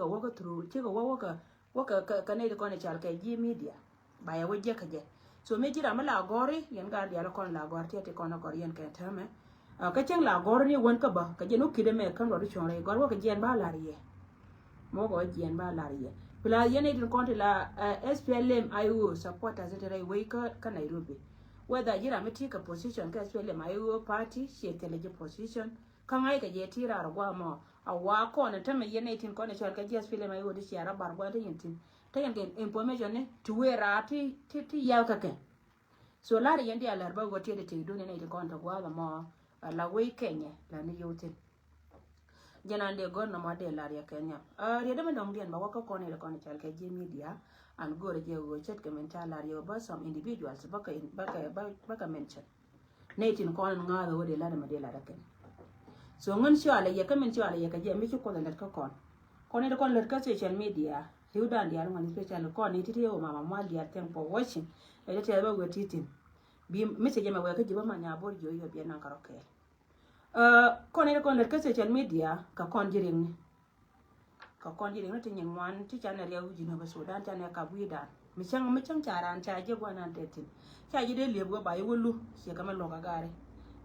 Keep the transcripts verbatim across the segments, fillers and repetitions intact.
kɛ wä kä through, cikɛ wä wä kɛ, wä kɛ, kɛ, kɛ nɛy ti kɔn i̱ cal kɛ ji̱ media. Ba yɛ wä jiäk kɛ jɛ. So mi ji̱ ram mi la gɔri, yɛn gaat diaal kɔn la gɔr tiɛt ti kɔn a gɔr yɛn kɛ täämɛ. Kä cäŋ la gɔr ni wän kä bä, kɛ jɛ ni wä ki̱dɛ mɛ käm rɔɔd i̱ cuɔ̱ŋ rɛy gɔr wä kɛ jiɛn ba lar yɛ. Mɔ kɛ wä jiɛn ba lar yɛ. Plus yɛn nɛy tin kɔn ti la, eh, S P L M I O supporters ti rɛy wec kä, kä Nairobi. Whether ji̱ ram mi ti kɛ position kä S P L M I O party, ciɛ thilɛ ji̱ position. Kä ŋa̱ckɛ jɛ ti raar guamɔ a wa kɔn tämɛ yɛn nɛy tin kɔn i̱ cɔal kɛ ji̱ S P L M I O ti cia rɔ bar gua̱n ti yɛn tin. Te yɛn kɛ information ni ti wee raar ti, ti, ti yɛl kä kɛ. So lar yɛn diaal lär bä ɣöö tiɛt i̱ tëkdun yɛn nɛy tin kɔn te gua̱a̱th ɛmɔ a la wec Kenya la ni yio̱w thi̱n. Jɛn an dee gɔ̱r nɔmɔ dee lar yɛ Kenya. Riet dämɛ dɔ̱ŋdiɛn ba wä kä kɔn i̱ kɔn i̱ cɔal kɛ ji̱ media an go̱o̱rɛ jɛ ɣöö ce̱tkɛ min ca lar yɛ ɣöö bä some individuals bä kɛ, bä kɛ, bä, bä kɛ mention. Nɛy tin kɔn in ŋa̱a̱th ɣöö dee lat ɛmɛ dee lat ɛ kɛn. So ŋän cɔalɛ yɛ kä min cɔalɛ yɛ kɛ jɛ mi ci Kuoth ɛ lät kä kɔn. Kɔn in kɔn lät kä social media. Riwdan diaal ŋɔn especially kɔn in ti ti yɛ wä mama mual diaal, thank for watching. Ɛ ti ti yɛ bä wä ti tin. Bi message ɛmɛ wɛ kä ji̱ bä ma nya bor ji̱ wä yɔ biɛ naŋ kärɔ kɛɛl. Ɛ, kɔn in kɔn lät kä social media kɛ kɔn ji̱ riŋni. Kɛ kɔn ji̱ riŋni ti nyin ŋuan ti canɛ riɛk wi̱i̱ Jinub Sudan canɛ kap wi̱i̱dan. Mi cäŋ, mi cäŋ ca raan ca ji̱ guanan te thi̱n. Ca ji̱ dee liep wä ba ji̱ wä lu ciɛ kɛ mi luɔk a gari.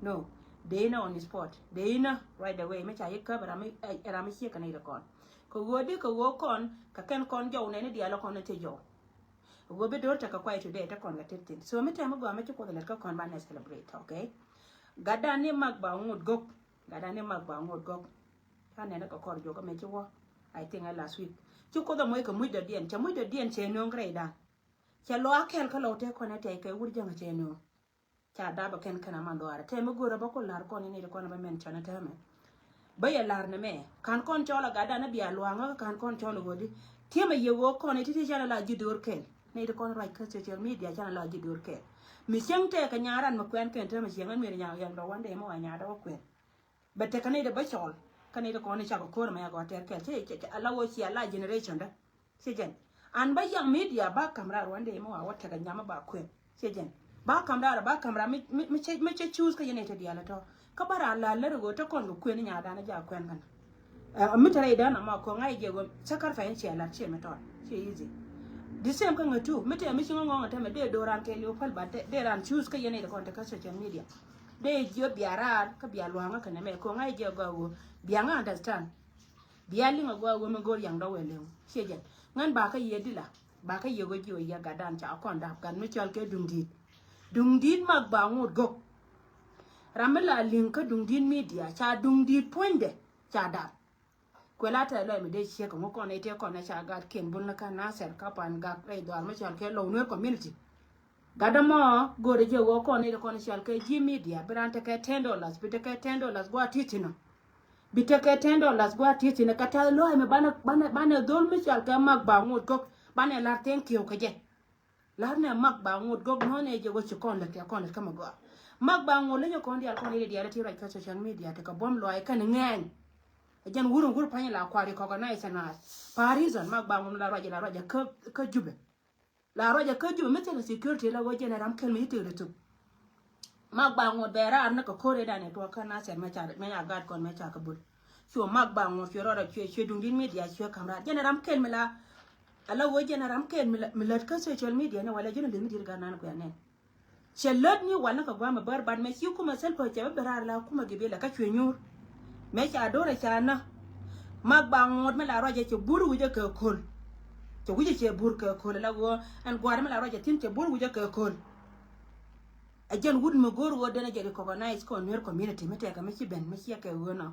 No. Dee inä on the spot. Dee inä right away. Mi ca ji̱ käp ram mi, ɛ, ram mi ciek kɛ nɛy ti kɔn. Kɛ ɣöö di kɛ ɣöö kɔn kɛ kɛn kɔn jɔw nɛni diaal kɔn ni ti jɔw. Ɣöö bi do̱r tekɛ kuay today te kɔn kɛ tet thi̱n. So mi tɛm mi gɔaa mi ci Kuoth lät kä kɔn banɛ celebrate, okay? Gatdan ni mak ba ŋut gök. Gatdan ni mak ba ŋut gök. Ca nɛn kɛ kɔr juɔk mi ci wä. I think ɛ last week. Ci Kuoth ɛ moc kɛ muc dɔ̱diɛn. Cɛ muc dɔ̱diɛn cɛ nööŋ rɛydan. Cɛ lɔ a kɛl kä lɔw te kɔn ɛ tɛy kɛ wur jäŋ cɛ nööŋ. Ca dap ɛ kɛn kɛn a man dhuaarɛ. Tɛmɛ go̱rɛ bä ku lar kɔn in nɛy ti kɔn a bä mɛn cɔn ɛ tɛmɛ. Bä yɛ lar ni mɛ. Kan kɔn cɔl a gatdan a bia luaŋä kan kɔn cɔl a ɣöö di. Tiɛmɛ yɛ ɣöö kɔn ɛ ti ti can a la ji̱ do̱r kɛl. Nɛy ti kɔn ruac kä social media can a la ji̱ do̱r kɛl. Mi cieŋ tɛk kɛ nyaran mi kuɛn kɛn tɛmɛ cieŋ ɛn mi ri nyaŋ yɛn dɔ wan dee mɛ wa nyaat dɔ wä kuɛn. Bɛ tekɛ nɛy ti bä cɔl. Kä nɛy ti kɔn i̱ cakɔ ko̱r mɛ a gɔaa tɛr kɛl. Ci, ci, ci, ala wä ci ala generation dä. Ci jɛn. An bä yaŋ media ba ka̱m raar wan dee mɛ wa wä tekɛ nyam ba kuɛn. Ci jɛn. Ba ka̱m raar, ba ka̱m raar mi, mi, mi cɛ, mi cɛ choose kä yɛn nɛy ti diaal tɔ. Kä ba raar la lär ɣöö te kɔn kɛ kuɛn i̱ nyadan i̱ ja kuɛn kɛn. Ɛ, mi te rɛy dan ama kɔŋ a i̱ jɛ ɣöö sacrifice in ciɛ lat ciɛ mi tɔt. Ciɛ easy. The same kä ŋä tu. Mi te mi ci ŋä ŋɔŋ a te mɛ dee do̱ran kɛ liw päl ba dee, dee ran choose kä yɛn nɛy ti kɔn te kä social media. Dee jiö bia raar kä bia luaŋä kɛnɛ mɛ kɔŋ a jɛ gɔaa wä bia ŋä understand. Bia liŋ a gɔaa wä mi go̱r yaŋ dɔ wɛ liŋ ciɛ jɛn ŋän ba kä yɛ dila ba kä yɛ wä jiö yɛ gatdan ca kɔn dap gat mi cɔl kɛ duŋ di̱i̱t. Duŋ di̱i̱t mak ba ŋut gök. Ram mi la liŋ kä duŋ di̱i̱t media ca duŋ di̱i̱t puɔ̱nydɛ ca dap. Kuɛ la tɛth lɔc mi dee ciek kɛ ŋu kɔn i̱ tëë kɔn ɛ ca gat kiɛn bul ni kä Nasir kä pan gak rɛy dhɔaar mi cɔal kɛ Low Nuer community. Gat dämɔ go̱o̱rɛ jɛ ɣöö kɔn i̱ tëë kɔn cɔal kɛ ji̱ media bi raan tekɛ ten dollars bi tekɛ ten dollars gua̱a̱ ti̱i̱ thi̱n ɔ. Bi tekɛ ten dollars gua̱a̱ ti̱i̱ thi̱n ɔ kɛ tɛth lɔc mi banɛ banɛ banɛ dhol mi cɔal kɛ mak ba ŋot gök banɛ lar thank you kɛ jɛ. Lar nɛ mak ba ŋot gök nɔn ɛ jɛ wä ci kɔn lät kɛ kɔn lät kä ma gɔaa. Mak ba ŋot lä nyɛ kɔn diaal kɔn lät diaal ti ruac kä social media ti kɛ buɔ̱m luaac kɛn ŋɛɛny. Ɛ jɛn wur in wur pa̱ny la kua̱r recognize ɛn a pa reason mak ba ŋot la ruac la ruac kä kä Jubɛ. La ruac kä Jubɛ mi thil security la wä jɛn ɛ ram kɛl mi ci tëëk ri thuk. Mak ba ŋot bɛ raar ni kɛ ko̱r ëëdan ɛ tuɔɔk kä Nasir mɛ ca mɛ ca gat kɔn mɛ ca kɛ bul. Cuɛ mak ba ŋot cuɛ rɔɔdɛ cuɛ cuɛ duŋ di̱t media cuɛ ka̱m raar jɛn ɛ ram kɛl mi la. Ala wä jɛn ɛ ram kɛl mi la mi lät kä social media ni wala jɛn ɛ lät mi di̱t gat nan kuɛ nɛn. Cɛ lät ni wal ni kɛ gua̱a̱mɛ bär bat mɛ ci kumɛ thil pä cɛ bä bɛ raar la kumɛ gibila kä cuɛ nyuur. Mɛ ca do̱rɛ ca na. Mak ba ŋot mi la ruacɛ cɛ bur wi̱cɛ kɛ köl. Cɛ wi̱cɛ cɛ bur kɛ köl ala wä ɛn gua̱a̱r mi la ruacɛ thi̱n cɛ bur wi̱cɛ kɛ köl. Ɛ jɛn wut mi go̱o̱r ɣöö denɛ jɛ recognize kɔn Nuer community mi tɛkɛ mi ci ben mi ciɛ kɛ ɣöö nɔ.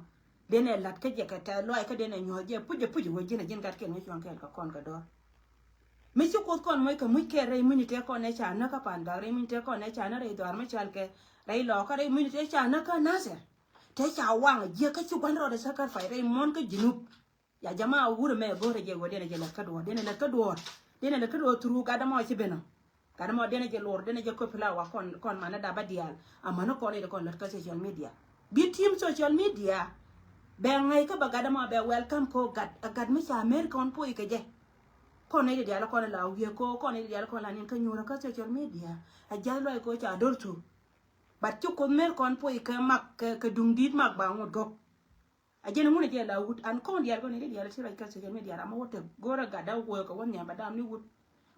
Denɛ lat kä jɛ kɛ tɛth lɔac kä denɛ nyuɔ̱th jɛ puc jɛ puc ɣöö ji̱n ɛ ji̱n gat kɛl mi cuɔ̱ŋ kɛɛl kɛ kɔn kɛ dɔ̱r. Mi ci Kuoth kɔn muec kɛ muc kɛɛl rɛy muc ni tëë kɔn ɛ ca näk kä pan gak rɛy muc ni tëë kɔn ɛ ca näk rɛy dhɔaar mi cɔal kɛ rɛy lɔɔkä rɛy muc ni tëë ca näk kä Nasir. Tëë ca waŋ jiäk kä ci gua̱n rɔɔdɛ sacrifice rɛy muɔ̱n kä Junub. Ya jama wur mɛ go̱rɛ jɛ wä denɛ jɛ lät kä duɔ̱ɔ̱r denɛ lät kä duɔ̱ɔ̱r denɛ lät kä duɔ̱ɔ̱r through gat dämɔ ci ben ɔ. Gat dämɔ denɛ jɛ lor denɛ jɛ köp la wa kɔn kɔn manɛ dap bä diaal. Amäni kɔn i̱ kɔn lät kä social media. Bi team social media. Bɛ ŋäc kä bɛ gat dämɔ bɛ welcome ko gat a gat mi ca America ɔn poc kɛ jɛ. Kɔn i̱ diaal kɔn la wiee ko kɔn i̱ diaal kɔn la nin kä nyuurä kä social media. A ja̱th lɔc ko ca dor thuk. But ci Kuoth America ɔn poc kɛ mak kɛ duŋ di̱t mak ba ŋot gɔk. A jɛn ŋun a jɛ la wut an kɔn dial gɔn ni dial ti rɔc kä social media ram a wut te go̱rɛ gat da wee kɛ wä nhiam ba dam ni wut.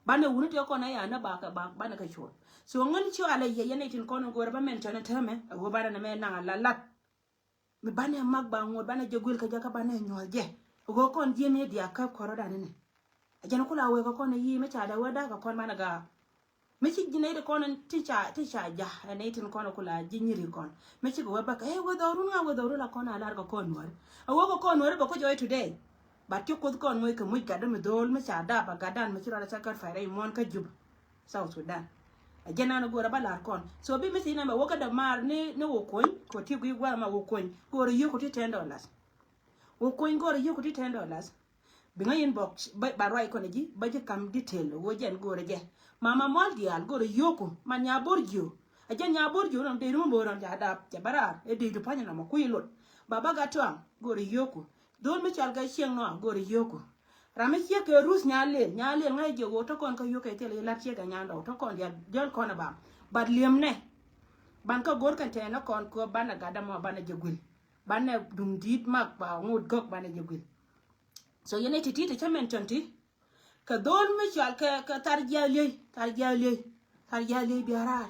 Banɛ wuni tëë kɔn a ya na ba kɛ ba banɛ kɛ cuɔl. So ŋän cual a yɛ yɛn a itin kɔn a go̱rɛ ba mɛn cɔn a täämɛ a wee banɛ na mɛ naŋ a la lat. Mi banɛ mak ba ŋot banɛ jɛ guil kɛ jɛ kä banɛ nyuɔth jɛ. A wee kɔn jiɛ mi diak käp kɔrɔ dan ni. A jɛn kula wee kɛ kɔn a yi mi ca dɛ wee dak kɛ kɔn banɛ gaa. Mi ci ji̱ nɛy ti kɔn ti ca ti ca ja ɛ nɛy tin kɔn kula ji̱ nyiri kɔn. Mi ci kɛ wee bäkɛ ɛ wee dhɔrun ŋa wee dhɔrun la kɔn a lar kɛ kɔn nuɔri. A wee kɛ kɔn nuɔri bɛ kuc ɔy today. But ci kuoth kɔn muc kɛ muc gatdä mi dho̱o̱l mi ca dap a gatdan mi ci rɔɔdɛ sacrifice rɛy muɔ̱ɔ̱n kä Juba, South Sudan. A jɛn an a go̱o̱rä ba lar kɔn. So bi mi thi̱n ɛmɛ wä kä dämaar ni ni wä kuny kɛ ti gui̱ gua̱a̱th ma wä kuny go̱o̱rä yio̱k kɛ ti ten dollars. Wä kuny go̱o̱rä yio̱k kɛ ti ten dollars. Bi ŋäc inbox ba ruac kɔn ji̱ ba ji̱ kam detail wä jɛn go̱o̱rä jɛ. Mama mual diaal go̱o̱rä yio̱ku man nya bor jiö. A jɛn nya bor jiö nɔm dee ri mɛ mo̱o̱r ɔn ca dap cɛ bä raar ɛ dee ti pa̱ny nɔmɔ kui̱ lot. Baba gat tuaŋ go̱o̱rä yio̱ku. Dhol mi cɔal kɛ cieŋ nɔa go̱o̱rä yio̱ku. Ram mi ciek kɛ Ruth nya lel nya lel ŋäc jɛ ɣöö tɔ̱ kɔn kä yio̱k kɛ thil ilat ciek kɛ nyan dɔw tɔ̱ kɔn diaal jäl kɔn ɛ bam. But liemnɛ ban kä go̱o̱r kɛn tɛɛnä kɔn kɛ banɛ gat dämɔ banɛ jɛ guil. Banɛ duŋ di̱i̱t mak ba ŋot gök banɛ jɛ guil. So yɛn ɛ ti̱ti̱ ti cä mɛn cɔn ti. Kɛ dhol mi cɔal kɛ kɛ thar jiath liey thar jiath liey. Thar jiath liey bia raar.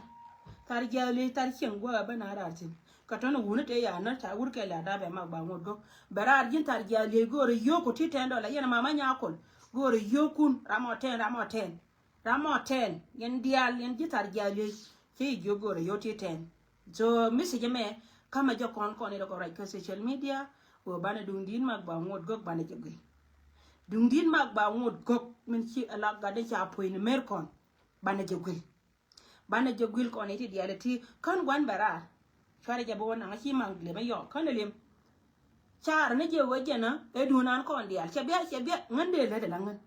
Thar jiath liey thar cieŋ gua̱a̱ bä na raar thi̱n. Kɛ tɔn wuni te ya nä ca wur kɛ la dap ɛ mak ba ŋot gök. Bɛ raar ji̱n thar jiath liey go̱o̱rɛ yio̱o̱k ku ti ten dollar yɛn mama nyakol. Go̱o̱rɛ yio̱o̱kun ram ɔ ten ram ɔ ten. Ram ɔ ten yɛn diaal yɛn ji̱ thar jiath liey. Cä yi jiök go̱o̱rɛ yio̱o̱k ti ten. So message mɛ kamɛ jɛ kɔn kɔn i̱ rɛ kɔ ruac kä social media. Wä banɛ duŋ di̱t mak ba ŋot gök banɛ jɛ guil. Duŋ di̱t mak ba ŋot gök min ci ala gat in ca puɔ̱ny ni mer kɔn. Banɛ jɛ guil. Banɛ jɛ guil kɔn iti diaal iti kän guan bɛ raar. Cuarɛ jɛ bä wä naŋ ci maŋ liɛm ɛ yɔk kän liɛm. Car ni jɛ wä jɛn ɛ duun an kɔn diaal cɛ bia cɛ bia ŋän dee lät ɛ la ŋän.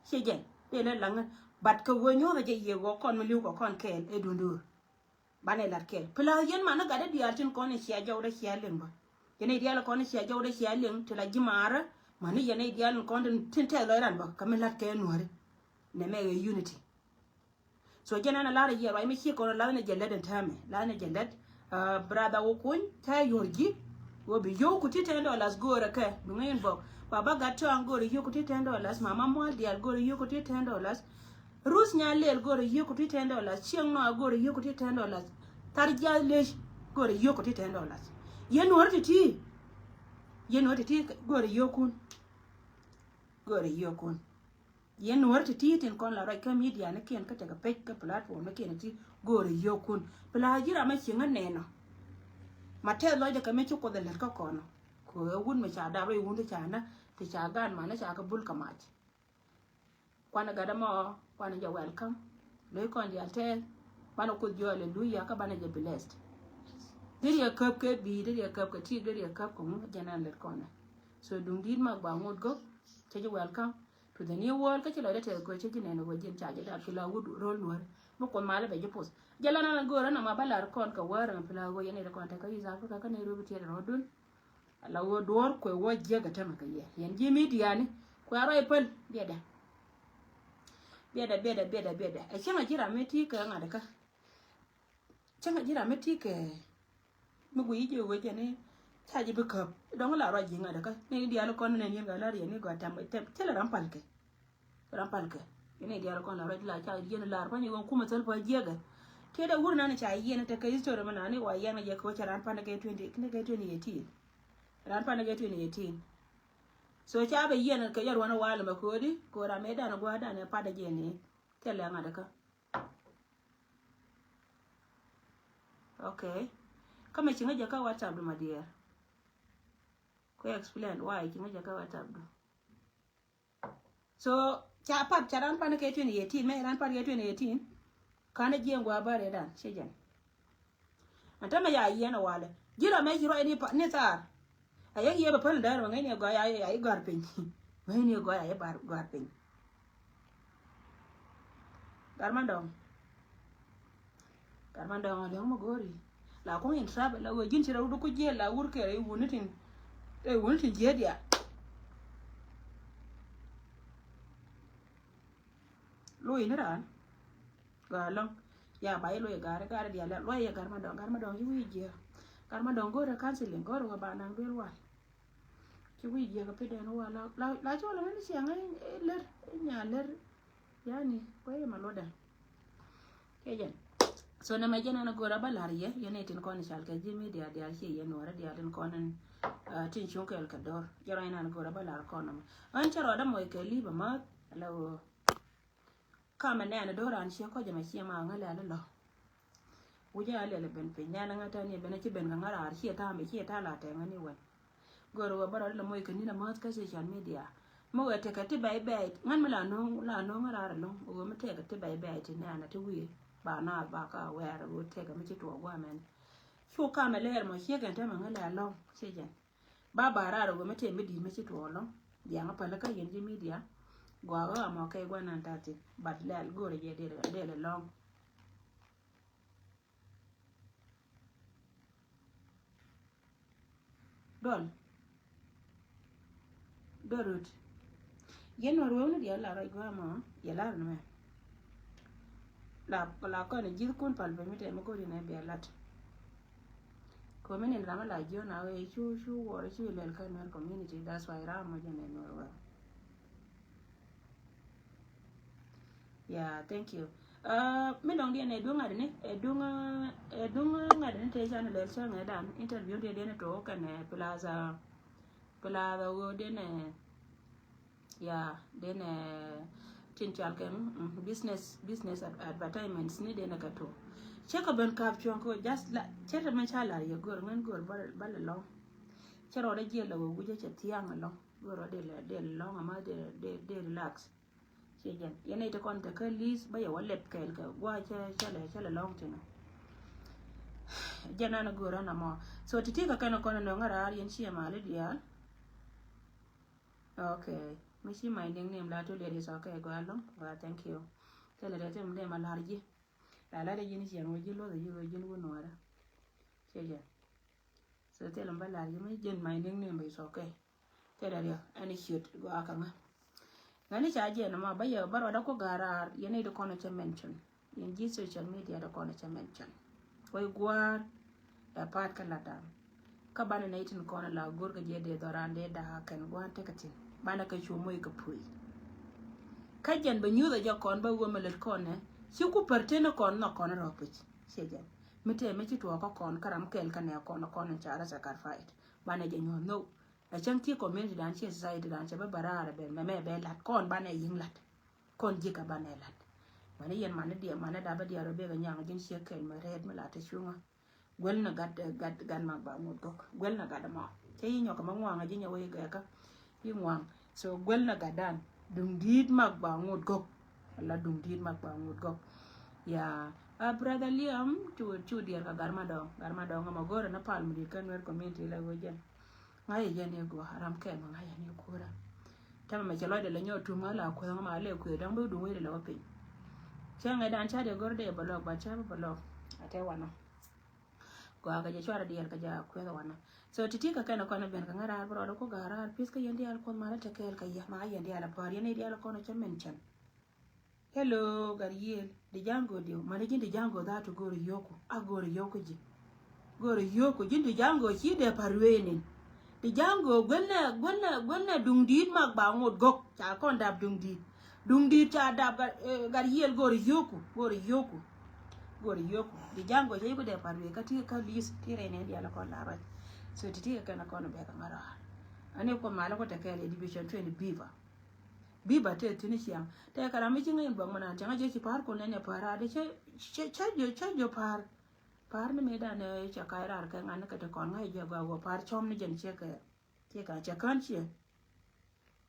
Cɛ jɛn dee lät la ŋän. Bat kɛ wä nyoth ɛ jɛ yɛ wä kɔn mi liw kɔ kɔn kɛɛl ɛ duun duur. Banɛ lat kɛɛl. Pla yɛn man ni gat dee diaal tin kɔn in cia jɔw dee cia liŋ bä. Yɛn i̱ diaal kɔn in cia jɔw dee cia liŋ ti la ji̱ maarä. Man ni yɛn i̱ diaal in kɔn tin tɛth lɔc ran bä kä mi lat kɛ nuäri. Nɛ mɛ ɛ unity. So jɛn ɛn a lar a yiɛr ruac mi ci kɔn a lath ni jɛ lɛt ɛn täämɛ lath ni jɛ lɛt. Brother wä kuny tɛ yuɔr ji̱. Wä bi yio̱w ku ti ten dollars go̱o̱rɛ kɛ bi ŋäc inbox. Baba gat tɔ̱a̱ŋ go̱o̱rɛ yio̱w ku ti ten dollars mama mual diaal go̱o̱rɛ yio̱w ku ti ten dollars. Ruth nya lel go̱o̱rɛ yio̱w ku ti ten dollars cieŋ nɔa go̱o̱rɛ yio̱w ku ti ten dollars. Thar jiath lec go̱o̱rɛ yio̱w ku ti ten dollars. Yɛn nuɔ̱r ti ti. Yɛn nuɔ̱r ti ti go̱o̱rɛ yio̱w kun. Go̱o̱rɛ yio̱w kun. Yɛn nuɔ̱ɔ̱ri ti ti tin kɔn la ruac kä media ni kiɛn kä tekɛ pec kä platform ni kiɛn ti go̱o̱ri yio̱o̱kun. Pla ji̱ ram a cieŋ a nɛnɔ. Ma tɛth lɔcdɛ kɛ mi ci kuoth a lät kä kɔnɔ. Kɛ ɣöö wut mi ca dap rɛy wun ti ca na ti ca gan man ni ca kɛ bul kɛ mac. Kuan gat ɛmɔ kuan jɛ welcome. Lo̱c kɔn diaal tɛth. Banɛ kuoth jiɔ aleluya kä banɛ jɛ blessed. Deri a käp kɛ bi̱i̱ deri a käp kɛ tik deri a käp kɛ ŋu jɛ nan lät kɔnɛ. So duŋ di̱i̱t mak ba ŋot gök. Cɛ ji̱ welcome. To the new world kä ci lɔcdä tɛth kɛ ci ji̱ nɛn wä ji̱n ca ji̱ dap ci la wut ro̱l nuäri. Mi kuoth malä bɛ ji̱ poth jɛ la nan go̱o̱rä nɔma ba lar kɔn kɛ wär ɛmɛ pla wä yɛn nɛy ti kɔn tɛk kä East Africa kä Nairobi tiɛt rɔɔdun. Ala wä duɔ̱ɔ̱r kuɛ wä jiäk ɛ tämɛ kɛ yɛ yɛn ji̱ mi diaani kuɛ rɔy päl. Biɛdɛ biɛdɛ biɛdɛ biɛdɛ biɛdɛ ɛ cäŋ a ji̱ ram mi ti kɛ ŋa̱t kä. Cäŋ a ji̱ ram mi ti kɛ mi guiy ji̱ wee jɛ ni ca ji̱ bi käp. Dɔ̱ŋ la ruac ji̱ ŋa̱t kä ni diaal kɔn ni nɛn yɛn gɔaa la riɛn ni gɔaa tam thilɛ ram palkɛ. Ram palkɛ yɛn ni diaal kɔn la ruac la ca yɛn lar pa̱ny iwä kumɛ thil pa jiäkɛ. Tiɛt a wur nan ca yɛn tekɛ history mi nan ni wa yɛn a jɛ kɛ wä ca ran pan kɛ twenty ni kɛ twenty eighteen. Ran pan kɛ twenty eighteen. So ca bɛ yɛn kɛ jɛ ruɔn a wal mɛ ko̱di ko̱ ram mɛ dan a gua̱a̱ dan a pat a jɛ ni thilɛ ŋa̱t kä. Okay. Kä mɛ ci ŋäc jɛ kä WhatsApp du ma diɛɛr. Ku explain why ci ŋäc jɛ kä WhatsApp du. So ca pat ca ran pan kɛ twenty eighteen mɛ ran pat kɛ twenty eighteen. Kanɛ jiɛn gua bä rɛ dan ci jɛn. Ɛn tämɛ ya yiɛn ɛ walɛ ji̱ ram mɛ ci ruac ni thaar. A yɛ yiëë bɛ päl in däär mɛ ŋäcni ɛ gɔaa ya i̱ gɔ̱a̱r piny. Ŋäcni ɛ gɔaa ya i̱ gɔ̱a̱r piny. Gat ma dɔ̱ŋ. Gat ma dɔ̱ŋ a li̱eŋ mi go̱o̱ri. La kuŋ in trap la wee ji̱n ci rɛw duku jiɛl la wur kɛ rɛy wuni tin. Rɛy wuni tin jiɛt ya. Lo̱c ni raan. Gaa lɔ̱ŋ. Ya ba i̱ lo̱c i̱ gaari gaari diaal ya luɔc i̱ gat ma dɔ̱ŋ gat ma dɔ̱ŋ ci wi̱i̱ jiɛk. Gat ma dɔ̱ŋ go̱o̱rɛ counseling go̱o̱rɛ wä ba naŋ duel wal. Ci wi̱i̱ jiäk a pi dɛn wa la la la cɔl a ŋäni ciaŋ ɛ lär ɛ nya lär. Yani kuɛ yɛ ma luɔtdɛ. Kɛ jɛn. So nɛ mɛ jɛn an a gör a ba la̱r yɛ yɛn ɛ tin kɔn i̱ cal kɛ ji̱ mi diaal diaal ci yɛn nuɔrɛ diaal tin kɔn in tin cuŋ kɛɛl kɛ dɔr. Jɛ rɔ in an a gör a ba la̱r kɔn nɔmɔ. Ɣän cɛ rɔɔdä mɔc kɛ li̱p a ma̱th la ɣöö. Kamɛ nɛɛni do̱ran ciɛ kɔc ɛmɛ ciɛ ma ŋä lɛl ilɔ. Wucɛ a lɛl ben piny nɛɛni ŋä tɛni ben ci ben kɛ ŋä raar ciɛ ta̱a̱ mi ciɛ ta̱a̱ la tɛŋä ni wɛn. Gör wä bärɔl ilɛ moc kɛ ni̱n a mäth kä social media. Mi wee tekɛ ti bɛy bɛy ŋän mi la no̱o̱ŋ la no̱o̱ŋ ŋä raar ilɔ̱ŋ wee mi tekɛ ti bɛy bɛy ti nɛɛni ti wi̱i̱ ba naath ba ka wɛɛr wee tekɛ mi ci tuɔɔk guamɛn. Cu kamɛ lɛɛr mɔ ciɛ kɛn tɛmɛ ŋä lɛl ilɔ̱ŋ ciɛ jɛn. Ba ba raar wee mi tëë mi di̱i̱t mi ci tuɔɔk lɔ̱ŋ. Diaŋ päl kä yɛn ji̱ media. Guakä amɔ kɛ guanan ta̱thi̱n. But lɛl go̱o̱rɛ jɛ dee lɛ lɔ̱ŋ. Duɔl. Duɔl rut. Yɛn wä ruɔ̱wni diaal la rɔy gua̱a̱ mɔ yɛ lar ni mɛ. La la kɔn ji̱th kun pal ben mi tɛm mi go̱o̱ri nɛ bia lat. Kɔ mi nin ram la jiɔn a wee cu cu wuɔr cu ilɛl kä Nuer community, that's why ram mɔ jɛ nɛ Nuer wä. Yeah, thank you. Uh, mi dɔŋ diɛn ɛ duŋ ŋa̱t ni ɛ duŋ ɛ duŋ ŋa̱t ni te can lɛl cä ŋɛ dan interview diɛ diɛn to kɛn ɛ plus uh, plus uh, wo diɛn ɛ. Ya, den ɛ tin cual kɛ business business advertisements ni den ɛ kɛ to. Cɛ kɛ ben kap cuɔn ko just la cɛ te mɛ ca lar yɛ gör ŋän gör ba la lɔŋ. Cɛ rɔ dɛ jiɛ la wä wujɛ cɛ thiaŋ lɔŋ gör rɔ dɛ la dɛ lɔŋ ama dɛ dɛ relax. Cɛ jɛn yɛn ɛ te kɔn te kä lis ba yɛ wä lɛp kɛɛl kɛ gua cɛ cɛ lɛ cɛ lɛ lɔŋ tinɔ. Jɛn an gör an amɔ so ti ti kɛ kɛn kɔn nɔ ŋä raar yɛn ciɛ mali diaal. Okay. Mi ci my nickname la to ladies, okay, go along. Go, thank you. Tell it to them a large. La la de jin jian wo jin lo de jin wo jin wo nuara. Che jin. So tell them ba large mi jin my nickname is okay. Tell it ya any shoot go akanga. Ngani cha jin ma ba ya ba da ko garar yene de kono che mention. Yɛn ji̱ social media dee kɔn cɛ mention. Wec gua̱a̱r ɛ pa̱a̱t kä latdan. Kä banɛ nɛy tin kɔn la go̱r kɛ jɛ dee dhɔran dee da̱a̱ kɛn gua̱a̱r tekɛ thi̱n. Banɛ kɛ cu moc kɛ puɔ̱i. Kä jɛn bɛ nyuuth ɛ jɛ kɔn bä wee mɛ lät kɔn nɛ ci ku pär teni kɔn nhɔk kɔn rɔ̱ pic. Ciɛ jɛn mi tɛɛ mi ci tuɔɔk kä kɔn kä ram kɛl kä nɛ kɔn kɔn in ca rɛ sacrifice. Banɛ jɛ nyuɔ̱th nhök. Ɛ cäŋ ti community dan ciɛ society dan cɛ bä bä raar ɛ ben mɛ mɛ bɛ lat kɔn banɛ yiŋ lat. Kɔn ji̱ kä banɛ lat. Mani yɛn mani diɛ mani dapä diɛ rɔ bek a nyaŋ ji̱n ciek kɛl mɛ rɛɛt mi la te cuŋä. Guäl ni gat gat gat mak ba ŋut gɔk guäl ni gat mɔ cɛ yi nyɔk mɛ ŋuaŋ a ji̱ nyɛ wee gɛkä. Yi ŋuaŋ so guäl ni gat dan duŋ di̱i̱t mak ba ŋut gɔk. La duŋ di̱i̱t mak ba ŋut gɔk. Ya a brother Liam cu cu diɛr ka gar ma dɔŋ gar ma dɔŋ mɛ go̱rɛ ni pal mi di̱i̱t kä Nuer community la wee jɛn. Ŋa̱c yɛ jɛn i̱ guɔ ram kɛn mɛ ŋa̱c yɛ ni kuurä. Tɛmɛ mɛ cɛ lɔcdɛ lɛ nyɔk tum ŋa̱c la kueth ŋa̱c ma lɛ kueth dɔ̱ŋ bi duŋ wi̱cdɛ lɛ wä piny. Cɛ ŋa̱c dan ca dee gör dee bɛ lɔk ba cä bi bɛ lɔk a tɛ wanɔ. Gɔaa kɛ jɛ cuarɛ diɛɛr kɛ jɛ a kueth wanɔ. So ti̱ti̱ kɛ kɛn kɔn ben kɛ ŋa̱c raar bi rɔɔdɛ ku ga̱a̱r raar pi̱th kä yɛn diaal kuɔth ma rɛ te kɛɛl kɛ yɛ ma yɛn diaal a pa̱a̱r yɛn i̱ diaal kɔn cä mention. Hello, Gariel. Dijaŋ go̱o̱r diw. Mani ji̱n Dijaŋ go̱o̱r dha̱a̱t tu go̱o̱r yio̱ku. A go̱o̱r yio̱ku ji̱. Go̱o̱r yio̱ku ji̱n Dijaŋ go̱o̱r ci dee pa̱r ruëënin. Dijaŋ go̱o̱r guäl nɛ guäl nɛ guäl nɛ duŋ di̱i̱t mak ba ŋot gɔ̱k. Ca kɔn dap duŋ di̱i̱t. Duŋ di̱i̱t ca dap Gariel go̱o̱r yio̱ku. Go̱o̱r yio̱ku. Go̱o̱r yio̱ku. Dijaŋ go̱o̱r ca yio̱ku dee pa̱r ruëë kä ti kä li̱th ti rɛy nɛ dial kɔn la ruac. So ti ti kɛ kɛn kɔn bɛk ŋa̱ rɔ̱a̱r. Ani kuɔ mal kɔ tɛ kɛɛl yɛ division twenty biba. Biba tɛ thi̱n ciaŋ. Tɛ kɛ ram mi ci ŋäc in buɔk mi naan cäŋ a jɛ ci pa̱a̱r kun nɛn yɛ pa̱a̱r raar di cä cä cä jɔ cä jɔ pa̱a̱r. Pa̱a̱r ni mi dan ɛ cɛ ka̱c raar kɛ ŋa̱n ni kɛ ti kɔn ŋa̱c jɛ gɔaa wä pa̱a̱r cɔm ni jɛn ciɛ kɛ ciɛ kɛ cɛ kään ciɛ.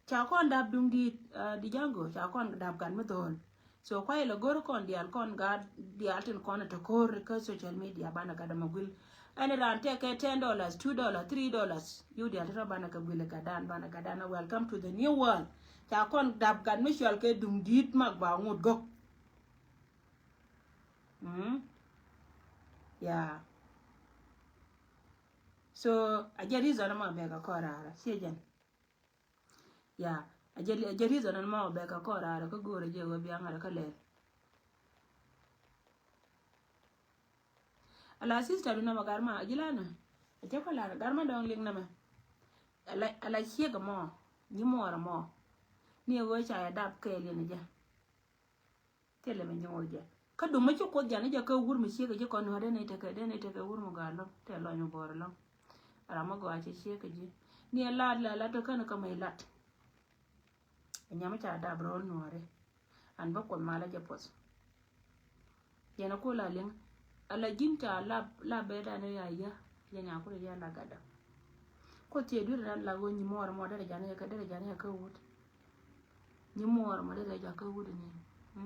Ca kɔn dap duŋ di̱i̱t Dijaŋ go̱o̱r ca kɔn dap gat mi dho̱o̱l. So kuay lɛ go̱r kɔn diaal kɔn gat diaal tin kɔn ɛ te ko̱r kä social media banɛ gat ɛmɛ guil. Ɛn raan tɛkɛ ten dollars, two dollars, three dollars. Yuk diaal ti rɔ banɛ kɛ guil ɛ gat dan banɛ gat dan ɛ welcome to the new world. Ca kɔn dap gat mi cual kɛ duŋ di̱i̱t mak ba ŋot gɔ̱k. Mm. Yeah. So a jɛ reason ɛmɔ bɛ kɛ kɔn raarä ciɛ jɛn. Ya a jɛ a jɛ reason ɛn ma wä bɛ kɛ kɔn raarä kä go̱o̱rä jɛ wä bia ŋa̱rä kä lɛl. Ala sister du namɛ gar ma a ji̱ lanä. A jɛ kɔ lanä gar ma dɔŋ liŋ namɛ. Ala ciek ɛmɔ nyi muɔɔr ɛmɔ. Ni ɛ ɣöö ca yɛ dap kɛɛl yɛn jɛ. Thilɛ mi nyuur jɛ. Kä dum mi ci Kuoth jani jɛ kä wur mi ciek ji̱ kɔn nuɔ̱ɔ̱r den itekɛ den itekɛ wur mi gɔaa lɔŋ tɛ lɔny mi bɔɔr lɔŋ. Ram mi gɔaa ci ciek ji̱ ni ɛ lat la lat kä ni kä mi lat. Nyam ca dap rɔɔl nuɔɔri. An bä Kuoth malä jɛ puɔth. Yɛn a ku la liŋ. Ala ji̱n ca la la bɛ dan ya ya. Yɛn a ku ya la gada. Kuoth tiɛ duer dan la go nyi muɔɔr mɔ dere jani ya kä dere jani ya kä wut. Nyi muɔɔr mɔ dere ja kä wut ni.